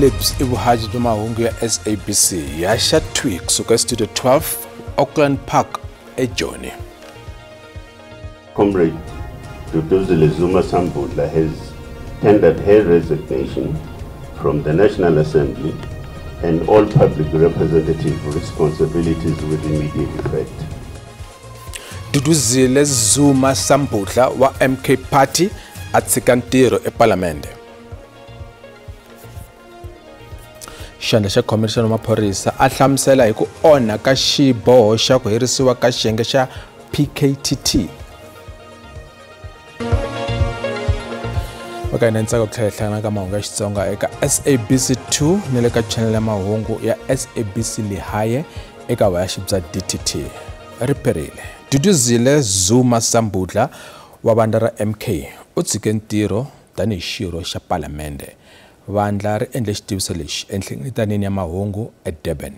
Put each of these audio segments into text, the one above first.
Lebyi i vuhaxi bya mahungu ya SABC ya xa thwi kusuka Studio 12, Auckland Park, eJoni. Comrade Duduzile Zuma Sambudla has tendered her resignation from the National Assembly and all public representative responsibilities with immediate effect. Duduzile Zuma Sambudla wa MK Party a tshika ntirho ePalamende. Xandla xa Khomixini wa Maphorisa a hlamusela hi ku onha ka xiboho xa ku herisiwa ka xiyenge xa PKTT. Va ka hina ntsako ku tlhela hi hlangana ka mahungu ya Xitsonga eka SABC 2 ni le ka channel ya mahungu ya SABC Lehae eka vuhaxi bya DTT. Ri pherile. Duduzile Zuma Sambudla wa vandla ra MK u tshike ntirho tanihi xirho xa Palamende. Vandla ri endle xitiviso lexi enhlengeletanini ya mahungu eDurban.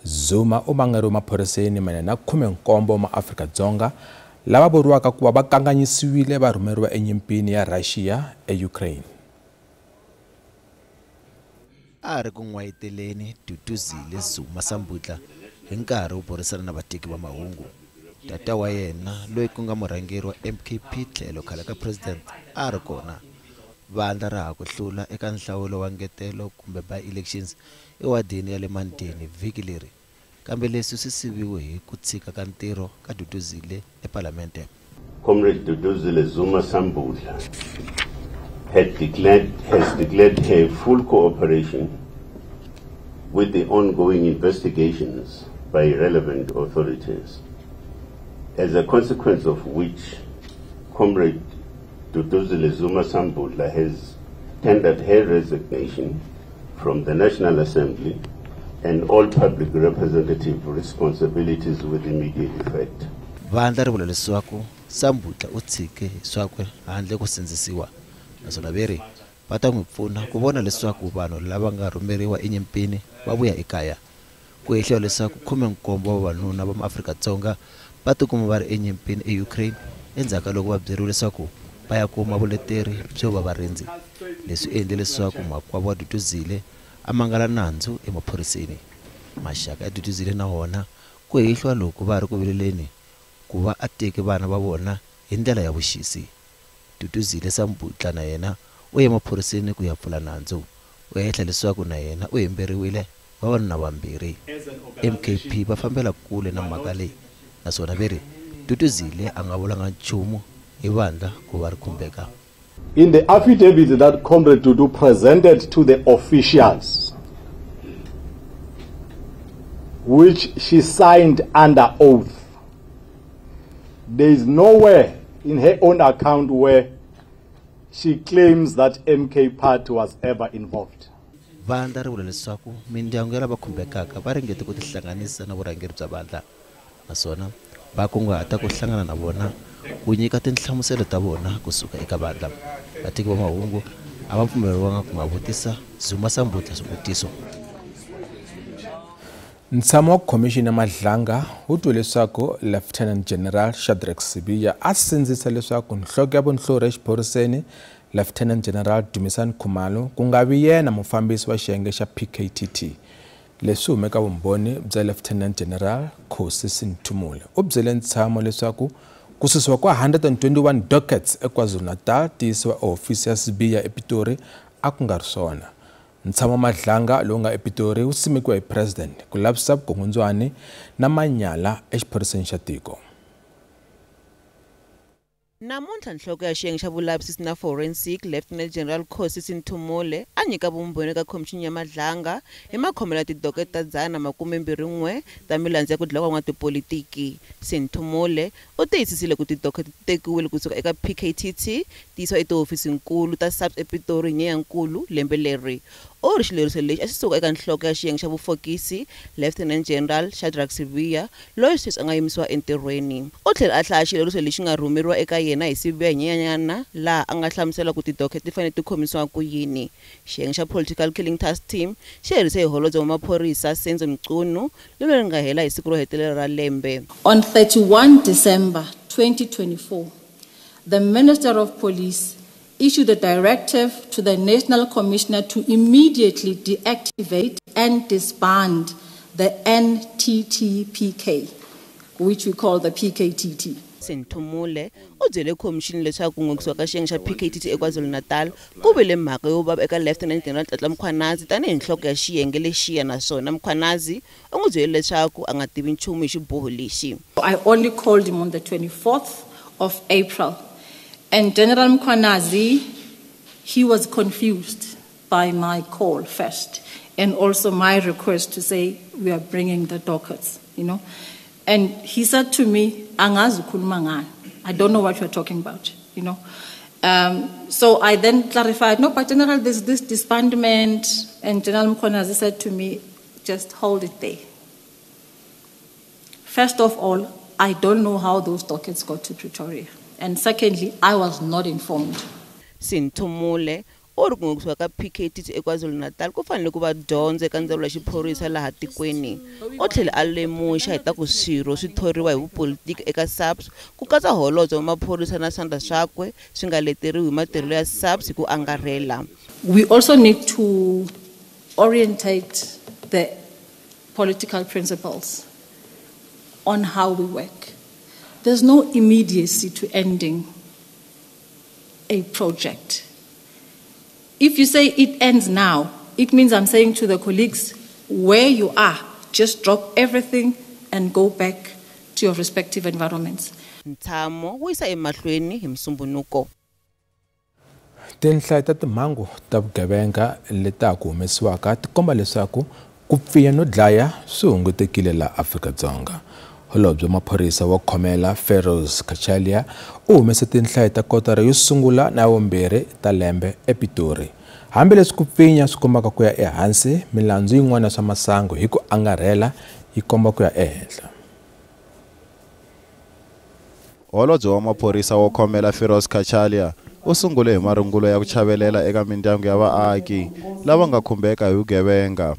Zuma u mangariwe maphoriseni mayelana na 17 wa maAfrika-Dzonga lava vuriwaka ku va va kanganyisiwile va rhumeriwa enyimpini ya Russia eUkraine. A ri ku n'wayiteleni Duduzile Zuma Sambudla hi nkarhi wo burisana na vateki va mahungu. Tata wa yena loyi ku nga murhangeri wa MKP tlhelo khale ka president a ri kona. Vandla ra ha ku hlula eka nhlawulo wa ngetelo kumbe by-elections ewadini ya le Mandeni vhiki leri, kambe leswi swi siviwe hi ku tshika ka ntirho ka Duduzile ePalamente. Comrade Duduzile Zuma Sambudla has declared her full cooperation with the ongoing investigations by relevant authorities, as a consequence of which Comrade Duduzile Zuma Sambudla has tendered her resignation from the National Assembly and all public representative responsibilities with immediate effect. Vandla ri vula leswaku Sambudla u tshike hi swakwe handle ko sindzisiwa, naswona veri va ta n'wi pfuna ku vona leswaku vanhu lava nga rhumeriwa enyimpini va vuya ekaya. Ku hehliwa leswaku 17 wa vavanuna va maAfrika-Dzonga va tikuma va ri enyimpini eUkraine endzhaku ka loko va byeriwe leswaku va ya kuma vuleteri byo va varindzi. Leswi endle leswaku makwavo wa Duduzile a mangala nandzu emaphoriseni. Maxaka ya Duduzile na wona ku hehliwa loko va ri ku vileleni ku va a teke vana va vona hi ndlela ya vuxisi. Duduzile Sambudla na yena u ye emaphoriseni ku ya pfula nandzu. U hehla leswaku na yena u hemberiwile vavanuna vambirhi. MKP va fambela kule na mhaka leyi, naswona ve ri Duduzile a nga vulanga nchumu hi vandla ku va ri khumbeka. In the affidavit that Comrade Dudu presented to the officials, which she signed under oath, there is nowhere in her own account where she claims that MK Party was ever involved. Vandla ri vula leswaku mindyangu ya lava khumbekaka va ringete ku tihlanganisa na vurhangeri bya vandla, naswona va kunguhata ku hlangana na vona ku nyika tinhlamuselo ta vona kusuka eka vandla. Vateki va mahungu a va pfumeleriwanga ku nga vutisa Zuma Sambudla swivutiso. Ntshamo wa Khomixini ya Madlanga wu twe leswaku Lieutenant General Shadrack Sibiya a sindzisa leswaku nhloko ya vunhlori exiphoriseni Lieutenant General Dumisani Khumalo ku nga vi yena mufambisi wa xiyenge xa PKTT. Leswi humeka vumbhoni bya Lieutenant General Khosi Sinthumule. U byele ntshamo leswaku ku susiwa ka 121 dockets eKwaZulu-Natal tiyisiwa ehofisi ya Sibiya ePitori a ku nga ri swona. Ntshamo wa Madlanga lowu nga ePitori wu simekiwa hi President ku lavisisa vukungundzwani na manyala exiphoriseni xa tiko. Namuntlha nhloko ya xiyenge xa vulavisisi na forensic Lieutenant General Khosi Sinthumule a nyika vumbhoni eka Khomixini ya Madlanga hi makhomelo ya tidokete ta 121 ta milandzu ya ku dlawa ka n'watipolitiki. Sinthumule u tiyisisile ku tidokete ti tekiwile kusuka eka PKTT ti yisiwa etihofisinkulu ta SAPS ePitori hi Nyenyankulu lembe leri. U ri xileriso lexi a xi suka eka nhloko ya xiyenge xa vufokisi Lieutenant General Shadrack Sibiya loyi sweswi a nga yimisiwa entirhweni. U tlhele a hlaya xileriso lexi nga rhumeriwa eka yena hi Sibiya hi Nyenyanyana laha a nga hlamusela ku tidokete ti fanele ti khomisiwa ku yini. Xiyenge xa Political Killing Task Team xi herise hi holobye wa maphorisa Senzo Mchunu lembe leri nga hela hi siku ro hetelela ra lembe. On 31 December 2024, the Minister of Police issued a directive to the National Commissioner to immediately deactivate and disband the NTTPK, which we call the PKTT. Senthumule u byele khomixini leswaku ku ngokisiwa ka xiyenge xa PKTT eKwaZulu-Natal ku vile mhaka yo vava eka Lieutenant General Nhlanhla Mkhwanazi tanihi nhloko ya xiyenge lexiya naswona Mkhwanazi u n'wi byele leswaku a nga tivi nchumu hi xiboho lexi. I only called him on the 24th of April, and General Mkhwanazi, he was confused by my call first, and also my request to say we are bringing the dockets, you know. And he said to me, "Angazi ukhuluma ngani. I don't know what you're talking about, you know." So I then clarified, no, but General, there's this disbandment. And General Mkhwanazi said to me, just hold it there. First of all, I don't know how those dockets got to Pretoria. And secondly, I was not informed. Senthumule u ri ku ngokisiwa ka PKTT eKwaZulu-Natal ku fanele ku va dyondzo eka ndzawulo ya xiphorisa laha tikweni. U tlhele a lemuxa hi ta ku swirho swi thoriwa hi vupolitiki eka SAPS ku katsa holobye wa maphorisa na swandla swakwe swi nga leteriwi hi matirhelo ya SAPS hi ku angarhela. We also need to orientate the political principles on how we work. There's no immediacy to ending a project. If you say it ends now, it means I'm saying to the colleagues, where you are, just drop everything and go back to your respective environments. Ntshamo wu yisa emahlweni hi Musumbunuko. Tinhlayo ta timhangu ta vugevenga leta ku humesiwaka ti komba leswaku ku pfinya no dlaya swi hungutekile laha Afrika-Dzonga. Holobye wa maphorisa wa khomela Feroz Cachalia u humese tinhlayo ta kotara yo sungula na ya vumbirhi ta lembe ePitori. Hambileswi ku pfinya swi kombaka ku ya ehansi, milandzu yin'wana ya swa masangu hi ku angarhela yi komba ku ya ehenhla. Holobye wa maphorisa wo khomela Feroz Cachalia u sungule hi marungulo ya ku chavelela eka mindyangu ya vaaki lava nga khumbeka hi vugevenga.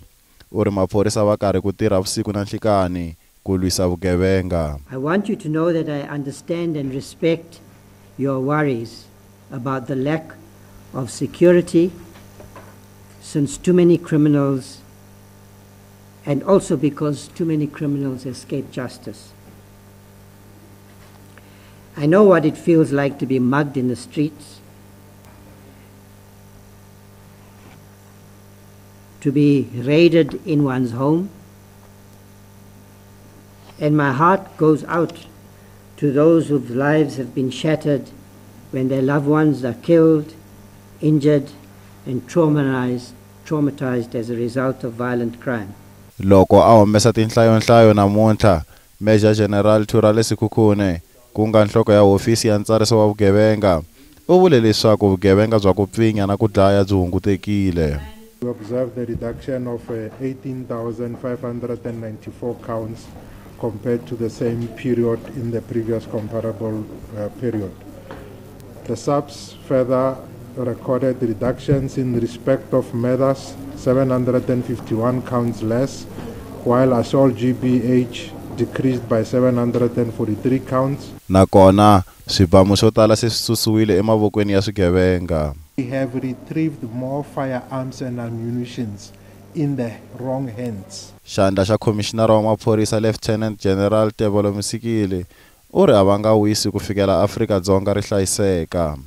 U ri maphorisa va karhi ku tirha vusiku na nhlikani ku lwisa vugevenga. I want you to know that I understand and respect your worries about the lack of security since too many criminals, and also because too many criminals escape justice. I know what it feels like to be mugged in the streets, to be raided in one's home, and my heart goes out to those whose lives have been shattered when their loved ones are killed, injured, and traumatized as a result of violent crime. Loko a humesa tinhlayonhlayo namuntlha, Major General Thurale Sekhukhune, ku nga nhloko ya hofisi ya ntsariso wa vugevenga, u vule leswaku vugevenga bya ku pfinya na ku dlaya byi hungutekile. We observed the reduction of 18,594 counts compared to the same period in the previous comparable period. The SAPS further recorded reductions in respect of murders, 751 counts less, while assault GBH decreased by 743 counts. Nakona swibamu swo tala se swi susiwile emavokweni ya swigevenga. We have retrieved more firearms and ammunitions in the wrong hands. Xandla xa khomishinara wa maphorisa Lieutenant General Tebolo Mosikili u ri a va nga wisi ku fikela Afrika-Dzonga ri hlayiseka.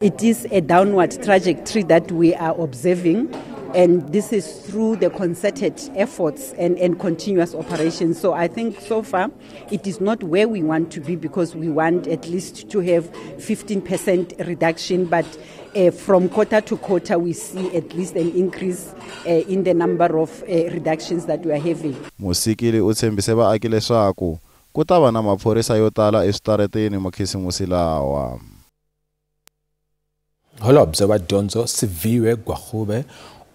It is a downward trajectory that we are observing, and this is through the concerted efforts and continuous operations. So I think so far it is not where we want to be, because we want at least to have 15% reduction, but from quarter to quarter we see at least an increase in the number of reductions that we are having. Mosikili u tshembise vaaki leswaku ku ta va na maphorisa yo tala eswitarateni makhisimusi lawa. Holobye wa dyondzo Siviwe Gwarube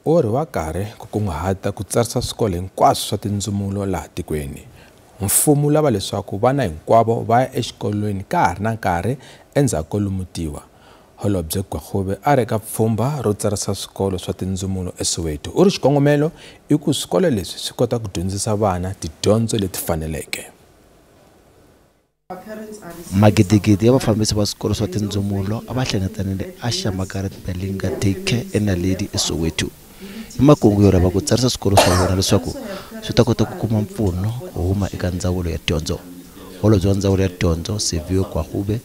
u ri wa karhi ku kunguhata ku tsarisa swikolo hinkwaswo swa tindzumulo laha tikweni. Mfumo wu lava leswaku vana hinkwavo va ya exikolweni ka ha ri na nkarhi endzhaku ko lumutiwa. Holobye Gwarube a ri eka pfhumba ro tsarisa swikolo swa tindzumulo eSoweto. U ri xikongomelo i ku swikolo leswi swi kota ku dyondzisa vana tidyondzo leti faneleke. Magidigidi ya vafambisi va swikolo swa tindzumulo a va hlengetanile a Margaret Belinga Daycare eNaledi eSoweto hi makungu yo lava ku tsarisa swikolo swa vona leswaku swi ta kota ku kuma mpfuno ku huma eka ndzawulo ya dyondzo. Holobye wa ndzawulo ya dyondzo Siviwe Gwarube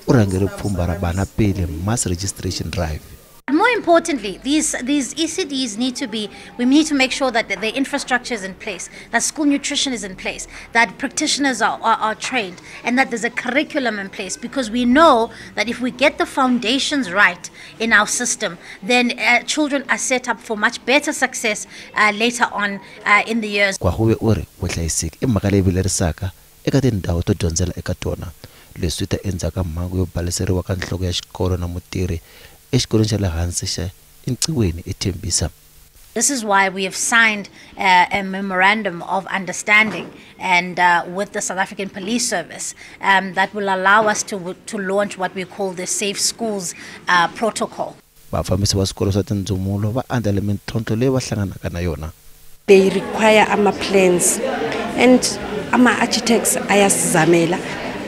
u rhangele pfhumba ra Bana Pele Mass Registration Drive. More importantly, these ECDs need to be, we need to make sure that the infrastructure is in place, that school nutrition is in place, that practitioners are trained, and that there's a curriculum in place, because we know that if we get the foundations right in our system, then children are set up for much better success later on in the years. Gwarube u ri vuhlayiseki i mhaka leyi vilerisaka eka tindhawu to dyondzela eka tona, leswi ta endzhaku ka mhangu yo baleseriwa ka nhloko ya xikolo na mutirhi exikolweni xa le hansi xa Enciweni eThembisa. This is why we have signed a memorandum of understanding and with the South African Police Service that will allow us to launch what we call the Safe Schools Protocol. Vafambisi va swikolo swa tindzumulo va andlale mintlhontlho leyi va hlanganaka na yona. They require ama plans and ama architects ayasizamela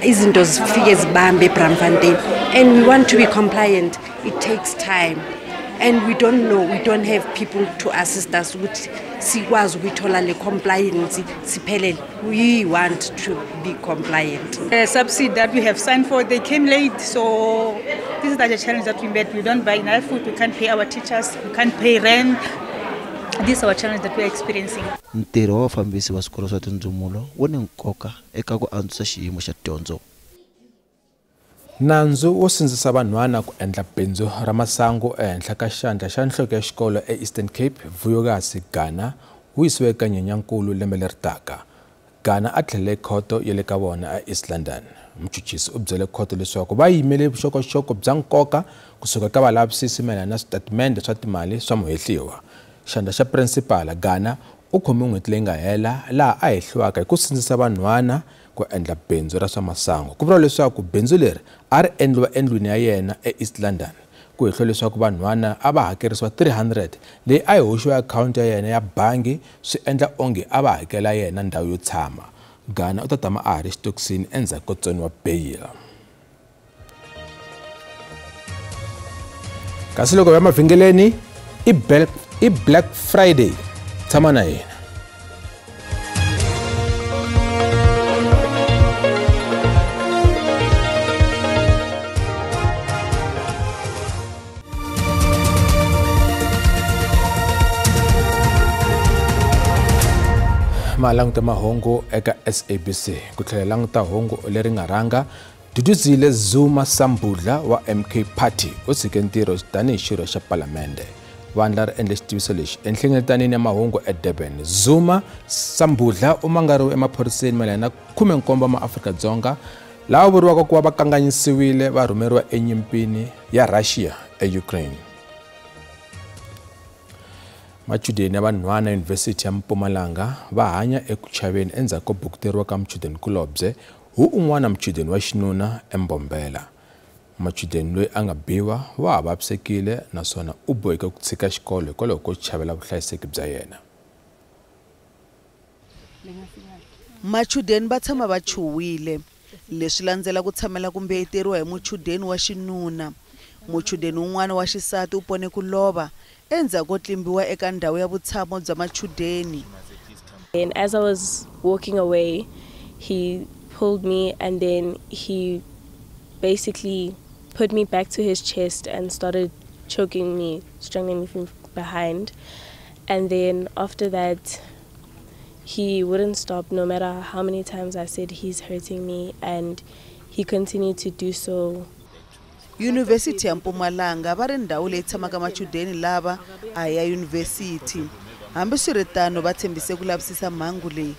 izinto zifike zibambe eBraamfontein, and we want to be compliant. It takes time, and we don't know, we don't have people to assist us ukuthi sikwazi ukuyithola le compliance siphelele. We want to be compliant. The subsidy that we have signed for, they came late, so this is like a challenge that we met. We don't buy enough food, we can't pay our teachers, we can't pay rent. This is our challenge that we are experiencing. Ntirho wa vafambisi va swikolo swa tindzumulo wu ni nkoka eka ku antswisa xiyimo xa dyondzo. Nandzu wo sindzisa vanhwana ku endla bindzu ra masangu ehenhla ka xandla xa nhloko ya xikolo eEastern Cape Vuyokazi Gana wu yisiwe eka Nyenyankulu lembe leri taka. Gana a tlhelele khoto ya le ka vona eEast London. Muchuchisi u byele khoto leswaku va yimele vuxokoxoko bya nkoka kusuka ka valavisisi mayelana na switatimende swa timali swa muhehliwa. Xandla xa principal Gana u khomiwe n'hweti leyi nga hela laha a hehliwaka hi ku sindzisa vanhwana ku endla bindzu ra swa masangu. Ku vuriwa leswaku bindzu leri a ri endliwa endlwini ya yena eEast London. Ku hehliwa leswaku vanhwana a va hakerisiwa 300 leyi a yi hoxiwa akhawunti ya yena ya bangi, swi endla onge a va hakela yena ndhawu yo tshama. Gana u ta tama a ha ri xitokisini endzhaku ko tsoniwa beyila. Kasi loko ya mavhengeleni i Black Friday. Tshama na yena. Ma languta mahungu eka SABC ku tlhela languta hungu leri nga rhanga. Duduzile Zuma Sambudla wa MK Party u tshike ntirho tanihi xirho xa palamende. Vandla ri endle xitiviso lexi enhlengeletanini ya mahungu eDurban. Zuma Sambudla u mangariwe emaphoriseni mayelana na 17 maAfrika-Dzonga lava vuriwaka ku va va kanganyisiwile va rhumeriwa enyimpini ya Russia eUkraine. Machudeni ya vanhwana Yunivhesiti ya Mpumalanga va hanya eku chaveni endzhaku ko bukuteriwa ka muchudeni kulobye hu un'wana muchudeni wa xinuna eMbombela. Machudeni loyi a nga biwa wa ha vavisekile naswona u boheke ku tshika xikolo hikwalaho ko chavela vuhlayiseki bya yena. Machudeni va tshama va chuhile, leswi landzela ku tshamela ku mbeyeteriwa hi muchudeni wa xinuna. Muchudeni un'wana wa xisati u pone ku lova endzhaku ko tlimbiwa eka ndhawu ya vutshamo bya machudeni. And as I was walking away, he pulled me and then he basically put me back to his chest and started choking me, strangling me from behind. And then after that, he wouldn't stop no matter how many times I said he's hurting me, and he continued to do so. Yunivhesiti ya Mpumalanga va ri ndhawu leyi tshamaka machudeni lava a ya yunivhesiti. Hambiswiritano va tshembise ku lavisisa mhangu leyi.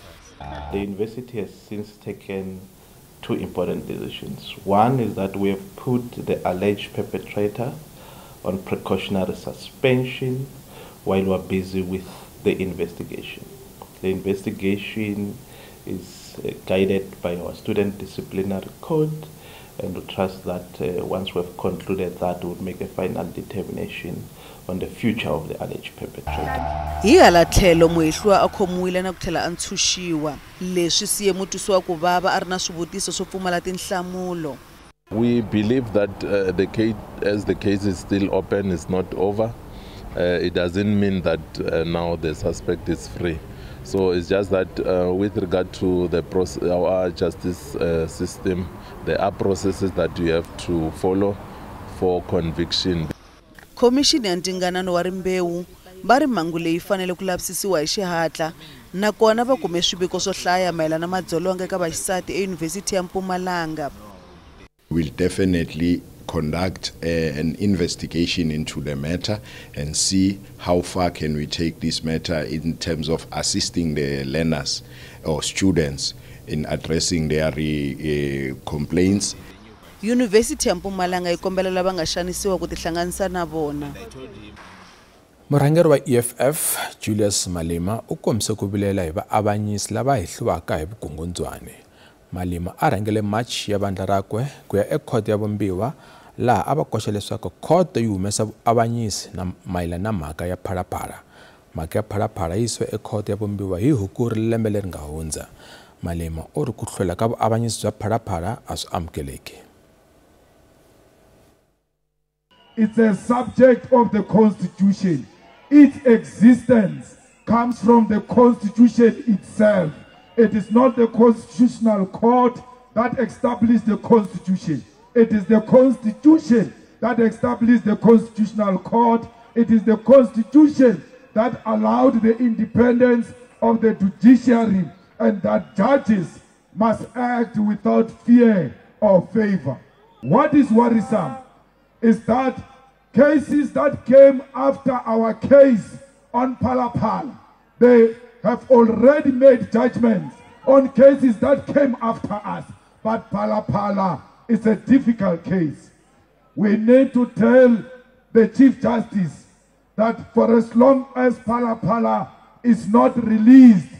The university has since taken two important decisions. One is that we have put the alleged perpetrator on precautionary suspension while we are busy with the investigation. The investigation is guided by our student disciplinary code, And we trust that once we've concluded that, we'll make a final determination on the future of the alleged perpetrator. Hi hala tlhelo muhehliwa a khomiwile na ku tlhela a ntshunxiwa. Leswi siye mutwisiwa ku vava a ri na swivutiso swo pfumala tinhlamulo. We believe that the case, as the case is still open, is not over. It doesn't mean that now the suspect is free. So it's just that with regard to the our justice system, there are processes that you have to follow for conviction. Khomixini ya Ntinganano wa Rimbewu va ri mhangu leyi fanele ku lavisisiwa hi xihatla nakona va kume swiviko swo hlaya mayelana na madzolonga eka vaxisati eYunivhesiti ya Mpumalanga. We'll definitely conduct an investigation into the matter and see how far can we take this matter in terms of assisting the learners or students in addressing their complaints. Yunivhesiti ya Mpumalanga yi kombela lava nga xanisiwa ku tihlanganisa na vona. Murhangeri wa EFF Julius Malema u kombise ku vilela hi vaavanyisi lava hehliwaka hi vukungundzwani. Malema a rhangele march ya vandla rakwe ku ya ekhoto ya Vumbiwa laha a va koxa leswaku khoto yi humesa vuavanyisi na mayelana na mhaka ya Phala Phala. Mhaka ya Phala Phala yi yisiwe ekhoto ya Vumbiwa hi Hukuri lembe leri nga hundza. Malema u ri ku hlwela ka vuavanyisi bya Phala Phala a swi amukeleki. It's a subject of the Constitution. Its existence comes from the Constitution itself. It is not the Constitutional Court that established the Constitution. It is the Constitution that established the Constitutional Court. It is the Constitution that allowed the independence of the judiciary and that judges must act without fear or favor. What is worrisome is that cases that came after our case on Phala Phala, they have already made judgments on cases that came after us. But Phala Phala is a difficult case. We need to tell the Chief Justice that for as long as Phala Phala is not released,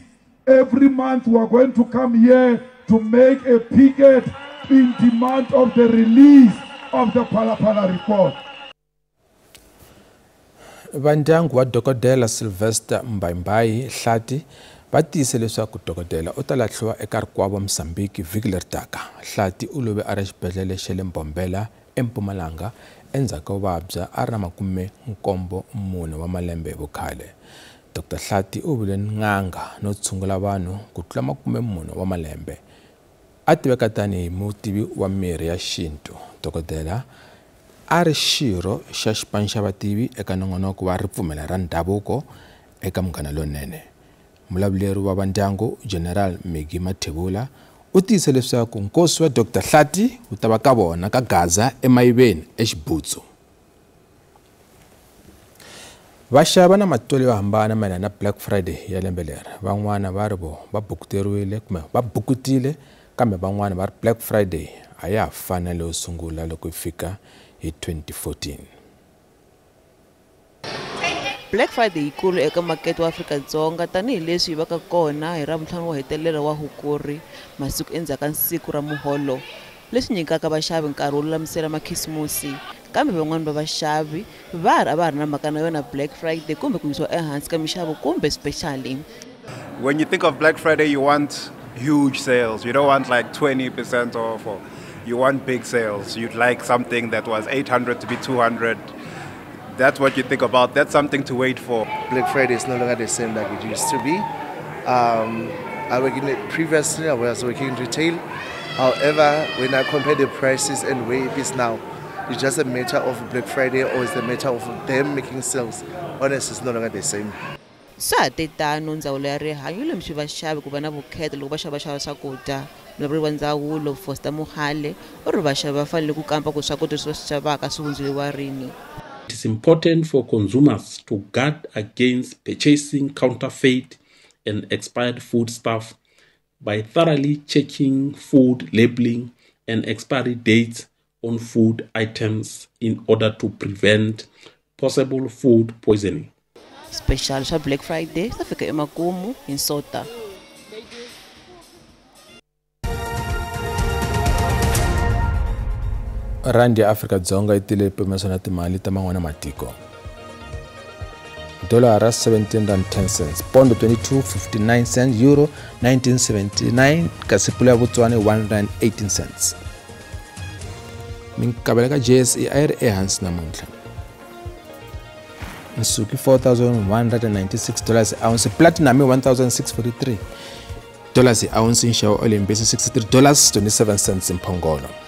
every month we are going to come here to make a picket in demand of the release of the Phala Phala report. Vandyangu wa Dokodela Sylvester Mbaimbai Hlati va tiyise leswaku dokodela u ta lahliwa eka rikwavo Mozambique vhiki leri taka. Hlati u love a ri exibedhlele xa le Mbombela eMpumalanga endzhaku ko vabya a ri na 74 wa malembe hi vukhale. Dr Hlati u vile n'anga no tshungula vanhu ku tlula 40 wa malembe. A tiveka tanihi mutivi wa mirhi ya xintu. Dokodela a ri xirho xa xipano xa vativi eka nongonoko wa ripfumelo ra ndhavuko eka Munghana Lonene. Mulavuleri wa vandyangu General Maggie Mathebula u tiyise leswaku nkosi wa Dr Hlati wu ta va ka vona ka Gaza eMayiveni eXibutsu. Vaxava na matitwelo yo hambana mayelana na Black Friday ya lembe leri. Van'wana va ri vo va bukuteriwile kumbe va bukutile, kambe van'wana va ri Black Friday a ya ha fani na leyo sungula loko yi fika hi 2014. Black Friday yikulu eka makete wa Afrika-Dzonga tanihileswi yi vaka kona hi Ravuntlhanu wo hetelela wa Hukuri, masiku endzhaku ka siku ra muholo, leswi nyikaka vaxavi nkarhi wo lulamisela makhisimusi. Kambe van'wana va vaxavi va ri a va ha ri na mhaka na yona Black Friday kumbe ku yisiwa ehansi ka minxavo kumbe specially. When you think of Black Friday, you want huge sales. You don't want like 20% off, or you want big sales. You'd like something that was 800 to be 200. That's what you think about. That's something to wait for. Black Friday is no longer the same like it used to be. I work in previously, I was working in retail. However, when I compare the prices and where it is now, it's just a matter of Black Friday, or it's a matter of them making sales. Honestly, it's no longer the same. Swa ha te tano, ndzawulo ya rihanyo yi lemuxe vaxavi ku va na vukheta loko va xavaxava swakudya. Mulawuri wa ndzawulo Foster Mohale u ri vaxavi va fanele ku kamba ku swakudya leswi va swi xavaka swi hundzuriwa rini. It is important for consumers to guard against purchasing counterfeit and expired foodstuff by thoroughly checking food labeling and expiry dates on food items in order to prevent possible food poisoning. Special swa Black Friday swi ta fika emakumu hi Sonta. Randi ya Afrika-Dzonga yi tile pimeso na timali ta man'wana matiko. Dolara 17 rand 10 cents, pondo 22.59 cents, euro 19.79, kasi pula ya Botswana 1 rand 18 cents. Minkavelo ka JSE a yi ri ehansi namuntlha. Nsuku 4196 dollars ounce, platinum 1643 dollars ounce, nxavo wa oil 63 dollars 27 cents mphongolo.